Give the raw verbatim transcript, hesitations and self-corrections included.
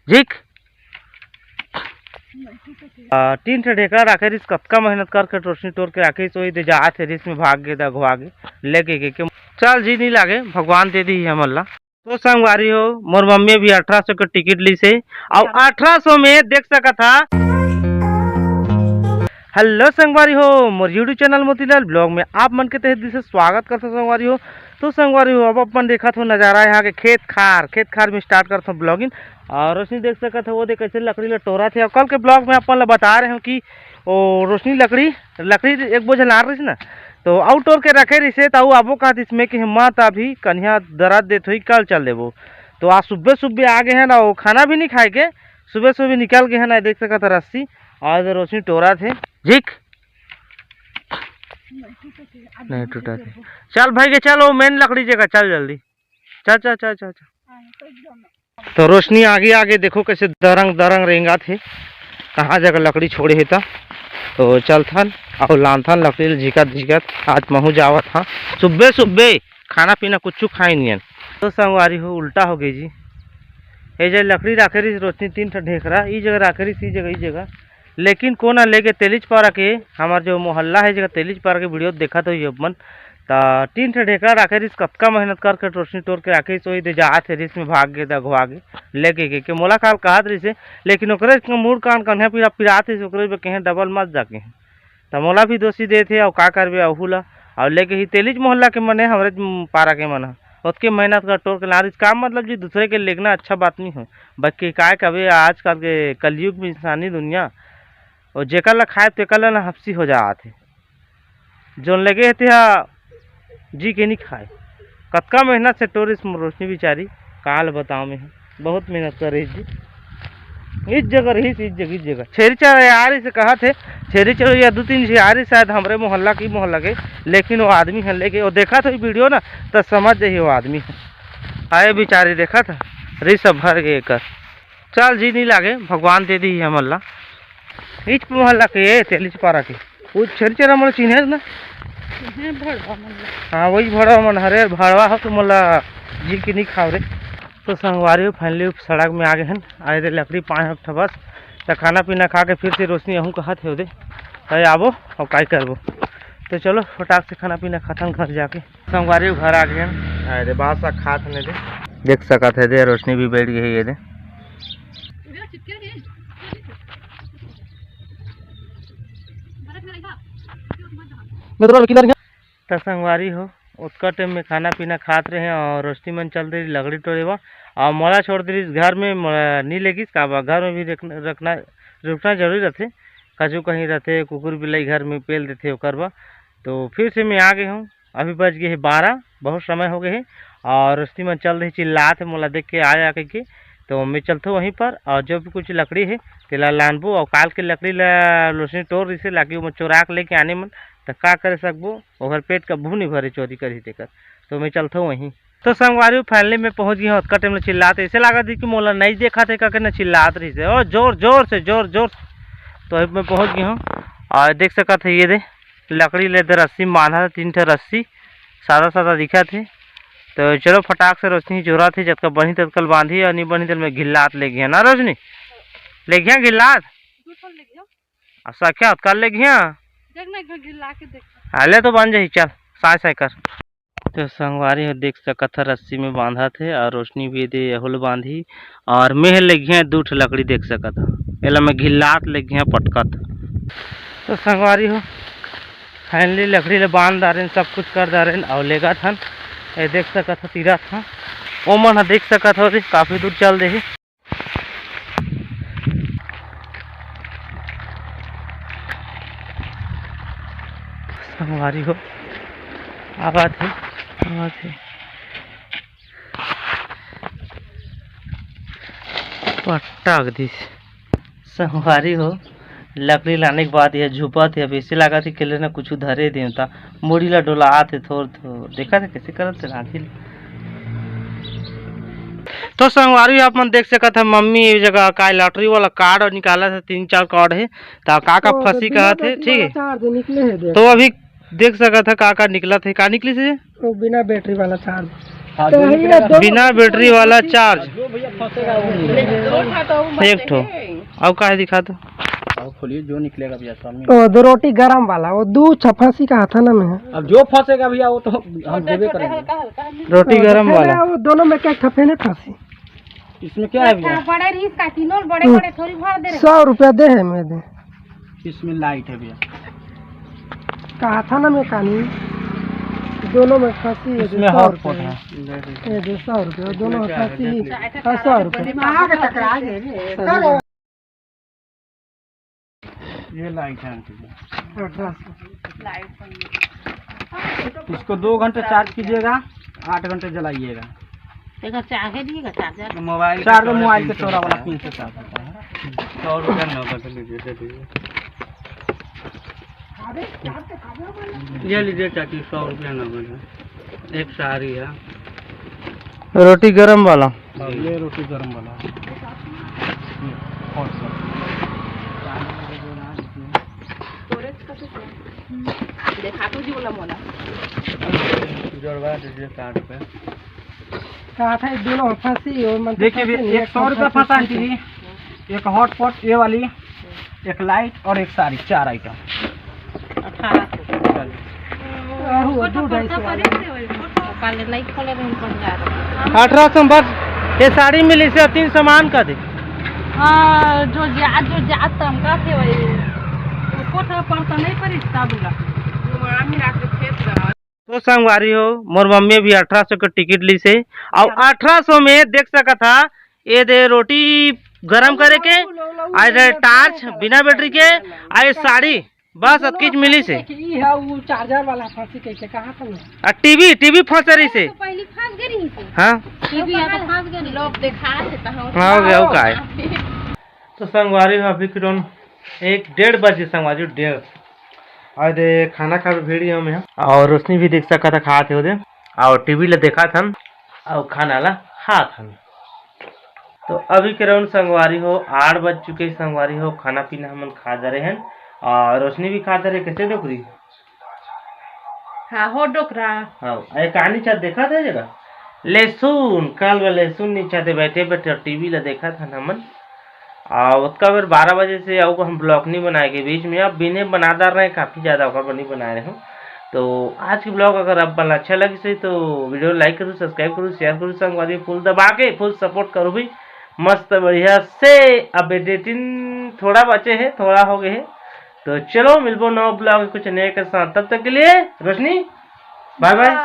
झिक। आ, तीन ठे ढेकरा राखे रिस, कतका मेहनत करके रोशनी टोर के राखे रिस, वही दे जात हे रिस में भाग गे, दघवा गे, लेके के, के। चल जी, नहीं लागे, भगवान दे दी हमन ला। तो संगवारी हो, मोर मम्मी अभी अठारह सौ के टिकट लीस हे, अउ अठारह सौ में देख सकत हा। हेलो संगवारी हो, मोर YouTube चैनल मोतीलाल ब्लॉग में आप मन के तहे दिल से स्वागत करथों संगवारी हो। तो संगवारी हो, अब अपन देखत हो नजारा यहाँ के खेत खार, खेत खार में स्टार्ट करथों ब्लॉगिंग। और रोशनी देख सकत हो, वो देख कैसे लकड़ी ला टोरत हे। और कल के ब्लॉग में अपन ला बता रहे हो कि ओ रोशनी लकड़ी, लकड़ी एक बोझ लान रहिस ना, तो अउ टोर के रखे रहिसे, त अउ आबो कहत इसमें कि मत अभी कन्हिया दरद देत होई, कल चल देबो। तो आज सुबह सुबह आ गए हैं ना, वो खाना भी नहीं खाए के, सुबह सुबह निकल गए हैं ना। देख सकत ह रस्सी, आज रोशनी टोरत हे। झिक। नहीं टूटत हे। चल भाई के चल, वो मेन लकड़ी जगह चल जल्दी। चल, चल, चल, चल, चल। तो रोशनी आगे आगे देखो कैसे दरंग दरंग रेंगत हे, कहाँ जगह लकड़ी छोड़े हे त। तो चलथन अउ लानथन लकड़ी ल झिकत झिकत। आज महू जावत हाँ, सुबह सुबह खाना पीना कुछ खाए नियन। तो संगवारी हो, उल्टा हो गई जी। ये जे लकड़ी राखे रहिस रोशनी तीन ठो ढेकरा, ई जगह राखे रहिस, ई जगह, ई जगह, लेकिन कोन ह लेगे तेलीच पारा के, हमार जो मोहल्ला है जगह तेलीच पारा के वीडियो देखत होई अपन, त तीन ठे ढेकरा राखे रिस, कतका मेहनत करके रोशनी टोर के राखे रिस, वही दे जात हे रिस में भाग गे, दघवा गे, लेके के, के मोला काल कहत रिस हे, लेकिन ओकरे मूड़ कान कन्हा पीरा पिरात रिस, ओकरे बे कहे डबल मत जाके। त मोला भी दोषी देत हे, अउ का करबे अहू ला, अउ लेके ही तेलीच मोहल्ला के मने हमरे पारा के मन ह, ओतके मेहनत कर टोर के ला रिस, का मतलब जी दूसरे के लेगना अच्छा बात नहीं हो, बाकी काय कबे आजकल के कलयुग में इंसानी दुनिया, और जेकर ला खाए तेकर ला ना हफ्सी हो जात हे। जोन लगे हे तेहा जी के नहीं खाए। कतका मेहनत से टोरिस रोशनी बिचारी, काल बताओ में बहुत मेहनत कर रही जी। इस जगह रही, इस जगह, इस जगह छेरी चरैयारी से कहत हे, छेरी चरैया दो तीन झी आ रही शायद हमरे मोहल्ला की मोहल्ला के, लेकिन वो आदमी है लेके, वो देखा तो वीडियो ना तो समझ जाही वो आदमी है। आए बिचारी देखा था, रिस भर गए कर। चल जी, नहीं लागे, भगवान दे दी हमन ला। इच मोहल्ला के, ये तेलीच पारा के। वो छेरी चरा मोला चिन्हे ना। चिन्हे भड़वा मन ला। हाँ, वही भड़वा मन हरे, भड़वा हो तो मोला जी के नहीं खाव रे। तो संगवारी हो, finally सड़क में आ गए हैं। आए दे लकड़ी पाँच ठो बस। त खाना पीना खा के फिर से रोशनी अहूँ कहत हे दे। तय आबो और काय करबो। तो चलो फटाक से खाना पीना खाथन घर जाके। संगवारी घर आ गए हैं। अरे बासा खात ने दे। देख सकत है दे, रोशनी भी बैठ गई है ये दे। मैं तो किधर गया? त संगवारी हो, ओतका टाइम में खाना पीना खात रहे और रोशनी मन चल दे लकड़ी टोरे बर। और मोला छोड़ दे घर में, मोला नी लेगिस का बा, घर में भी रखना, रखना, रुकना जरूरी रहते। कछु कहीं रहते, कुकुर बिलाई घर में पेल देते ओकर बर। तो फिर से मैं आ गए हूँ। अभी बज गए हे बारह, बहुत समय हो गए हे। और रोशनी मन चल रही चिल्लात हे, मोला देख के आ जा कहिके। तो मैं चलथो वहीं पर और जो भी कुछ लकड़ी हे तेला लानबो। और काल के लकड़ी ला रोशनी टोर रिसे लागी, ओमन चोरा के लेके आने मन, त का करे सकबो, ओकर पेट कभू नहीं भरे चोरी करही तेकर। तो मैं चलथो वहीं। तो संगवारी हो, finally मैं पहुंच गया हूँ। ओतका टाइम ले चिल्लात हे, ऐसे लागत हे कि मोला नहीं देखा थे, करके न चिल्लात रहिसे। ओ जोर जोर से, जोर जोर से। तो अभी मैं पहुंच गया हूँ और देख सकत है ये दे लकड़ी ले दे रस्सी बांधा, तीन ठे रस्सी सादा सादा दिखत हे। तो चलो फटाक से रोशनी जोरत हे, जतका बनही ततका ल बांधी, और नहीं बनही तल में घिल्लात ले गया ना रोशनी, ले गया घिल्लात। दू ठन ले गया। आ सख्या हतका ले गया। देख ना, एक बार घिल्ला के देख। हाले तो बन जाही, चल साय साय कर। तो संगवारी हो देख सकत ह रस्सी में बांधत हे और रोशनी भी दे यहुल बांधी। और मेह लेगिया दू ठे लकड़ी देख सकत ह, एला मैं घिल्लात लेगिया पटकत। तो संगवारी हो finally लकड़ी ले बांध डारेन, सब कुछ कर डारेन और लेगत हन। ये देख सकत ह तीरथ ह, ओमन ह देख सकत हो रे, काफी दूर चल देही। संगवारी हो, आवाज है, आवाज है। पटक दिस। संगवारी हो, लकड़ी लाने के बाद ये झुपत हे, अब ऐसे लागत हे कि ले ना कुछ धरे देवता, मुड़ी ला डोलात हे थोर थोर। देखा थे कैसे करत हे लाठी ला। तो संगवारी हो, आप मन देख सकत हे, मम्मी ये जगह का लॉटरी वाला कार्ड निकालत हे, तीन चार कार्ड हे, त का का ओ, फंसी बिना कहत हे, बैटरी ठीक वाला है। चार्ज निकले हे, देख। तो अभी देख सकत हे का का निकलत हे, का निकलिस हे? वो बिना बैटरी वाला चार्ज। तो भैया दो बिना बैटरी वाला चार्ज। जो भैया फंसेगा वो मिलेगा। एक ठो। अब का है दिखा दो। अब खोलिए, जो निकलेगा भैया, स्वामी। वो दो रोटी गरम वाला, वो दू छफासी का हाथा ना में है। अब जो फंसेगा भैया, वो तो हम देबे करेंगे। रोटी गरम वाला। वो दोनों में क्या छफे ने फांसी? इसमें क्या है भैया? बड़े रिहिस का, तीनों बड़े बड़े थोड़ी भर दे रहे। सौ रुपया दे है मैं दे। इसमें लाइट है भैया। कहा था ना मैं कानी, दोनों में फांसी है, इसमें सौ हॉटपॉट रुपया। है। ये दो सौ रुपया, दोनों में फांसी है, सौ रुपया। दिमाग टकरा गए रे। ये लाइट है आंटी जी। इसको दो घंटे चार्ज कीजिएगा, आठ घंटे जलाइएगा। देखो, चाहे दिएगा चार्जर। मोबाइल चार्ज, मोबाइल के चोरा वाला पिन से चार्ज होता है। सौ रुपया नगद लीजिए, दे दीजिए। ये लीजिए चाची, सौ रुपया नगद है, एक साड़ी है। रोटी गरम वाला। हाँ, ये रोटी गरम वाला है। ये, और सब। देखा तो जी बोला मोला। जोड़वा दीजिए कार्ड पे। कहा था, ये दोनों फंसी हो, मतलब देखिए, फंसी नहीं, एक सौ रुपया फंसा आंटी जी। एक हॉटपॉट, ये वाली, एक लाइट और एक साड़ी, चार आइटम। अठारह सौ। चल। अहू, दू ढाई सौ वाला। पहले नहीं खोले रहे, हम पड़ जा रहे। अठारह सौ में बस ये साड़ी मिली से, तीन सामान का दे। हाँ, जो जा, जो जात हम का थे वही। उसको तो पड़ता नहीं पड़ी, तब ला। वो आमी रात के खेत रहा। तो संगवारी हो, मोर मम्मी भी अठारह सौ के टिकट लीस हे, अउ अठारह सौ में देख सकत हा, ये दे रोटी गरम करे के, आ ये दे टार्च बिना बैटरी के, आ ये साड़ी, बस अतकीच मिलिस हे। ई है वो चार्जर वाला फांसी कैसे, कहाँ था वो? आ टीवी, टीवी फंस रही से। तो पहली फंस गई रही थी। हाँ। टीवी है तो फंस गई। लोग देखा देता हूँ। हाँ, हो गया, वो का है? तो संगवारी हो, अभी किरण एक डेढ़ बजे, संगवारी हो, डेढ़। और दे खाना खा भीड़ हम यहाँ, और रोशनी भी देख सकत हा खात हे ओदे, और टीवी ला देखत हन, और खाना ला खात हन। तो अभी के राउंड संगवारी हो, आठ बज चुके हे संगवारी हो, खाना पीना हमन खा डरे हन, और रोशनी भी खा डरे। कैसे डोकरी? हाँ हो डोकरा। हाँ, ए कहानी चाह देखा था जरा। लहसुन, कल वा लहसुन नीचा दे बैठे बैठे टीवी ला देखत हन हमन। आ, ओतका बेर बारह बजे से अउ हम ब्लॉग नहीं बनाए के बीच में, अब बिने बना डार रहे हैं काफ़ी ज़्यादा, ओकर बर नहीं बनाए रहे हूँ। तो आज की ब्लॉग अगर आप मन अच्छा लगिस होही तो वीडियो लाइक करू, सब्सक्राइब करू, शेयर करू, संगवारी फुल दबा के फुल सपोर्ट करू भी मस्त बढ़िया से। अब एडिटिंग थोड़ा बचे है, थोड़ा हो गए है। तो चलो मिलबो नवा ब्लॉग कुछ नए के साथ, तब तक के लिए रोशनी बाय बाय।